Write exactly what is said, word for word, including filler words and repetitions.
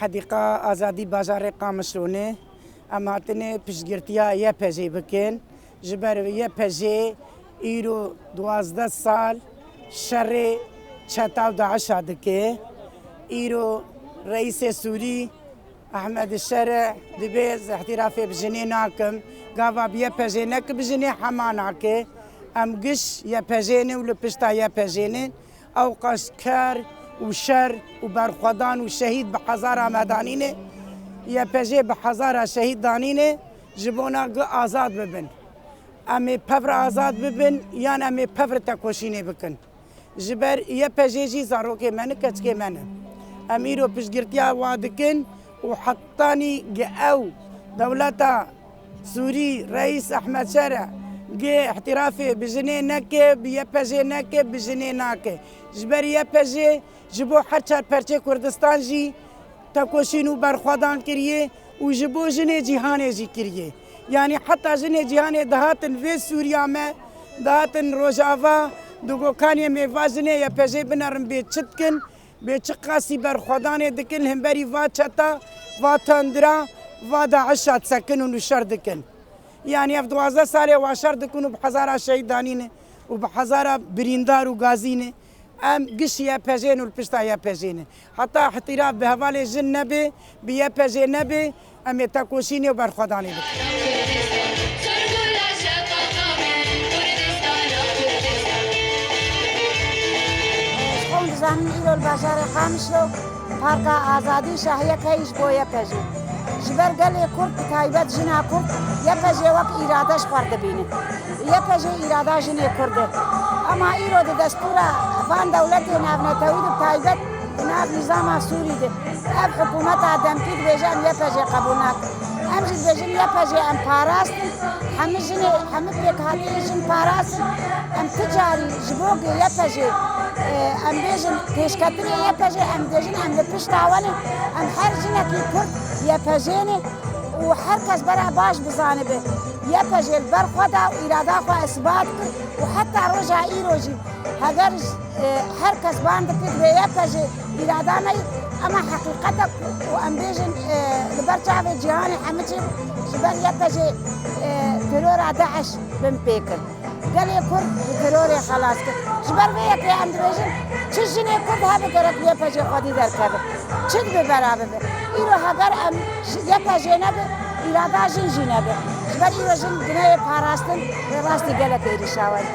Hedîqa Azadî bajarê Qamişlo ne. Em hatine piştgirtiya Y P J bikin. Ji ber Y P J îro duwazdeh sal şerê çeta û DAIŞa dike. Îro reîsê Sûrî Ehmed Şere dibe ez îhtirafê bi jinê nakim. Gava bi Y P J neke bi jinê hema nake. Em giş Y P J ne û li pişta Y P J ne. Ewqas ker û şer û berxwedan û şehîd bi hezara me danîne. Y P J bi hezara şehîd danîne ji bona ku azad bibin. Em ê pevre azad bibin yan em ê pevre tekoşînê bikin. Ji ber Y P J jî zarokê me ne, keçikê me ne. Em îro piştgirtiya wa dikin û hetanî gi ew dewleta Sûrî, Reîs Ehmed Şere, gi îhtirafê bi jinê neke, bi Y P J neke, bi jinê nake. Ji ber Y P J ji bo her çar perçê Kurdistan jî tekoşîn û berxwedan kiriye û ji bo jinê cîhanê jî kiriye. Yanî heta jinê cîhanê dihatin vê Sûriya me, dihatin Rojava, digokanê me va jinê Y P J binerin bê çi dikin, bê çi qasî berxwedanê dikin, himberî va çeta, va tundira, va DAIŞa disekin û nûşer dikin. Yanî ev duwazdeh salê wa şer dikin û bi hezara şehîd danîne û bi hezara birîndar û gazîne. Em giş Y P J'ê ne û li pişta Y P J'ê ne. Heta îhtiraf bi hevalê jin nebe, bi Y P J'ê nebe, em ê tekoşînê û berxwedanê bikin. Ji xwe hûn dizanin îro li bajarê Qamişlo Parka Azadî şahiyek heye ji bo Y P J'ê. Ji ber gelê Kurd, bi taybet jina Kurd, Y P J wek îrade ji xwe re dibîne. Y P J îrada jinê Kurd e. Ema îro di destûra van dewletê navnetewî de, bi taybet di nav nîzama Sûrî de, ev hikûmeta demkî dibêje, em Y P J qebûl nakin. Em jî dibêjin Y P J em parastin, hemî jinê, hemî pêkhatiyê jin parastin. Em ti carî ji bo ku Y P J, e, em bêjin pêşketinê Y P J, em dibêjin em li pişta we ne, em her jinekî Kurd Y P J ne û her kes bera baş bizanibe. Y P J li ber xwe da û îrada xwe isbat kir û heta roja îro jî heger, e, her kes ban dike divê Y P J îrada me ye, ema heqîqet e û em bêjin, e, li ber çavê cîhanê hemî çê bû, ji ber Y P J, e, terora DAIŞ bin pê kir. Gelê Kurd ji terorê xelas kir. Ji ber vê yekê em dibêjin, çi jinê Kurd hebe gerek Y P J xwedî derkeve. Çi dibe bera bibe. Îro heger em ji Y P J nebe, îrada jin jî nebe. Ji ber îro jin dineyê parastin, rê rastî gelek êrîşa we ye.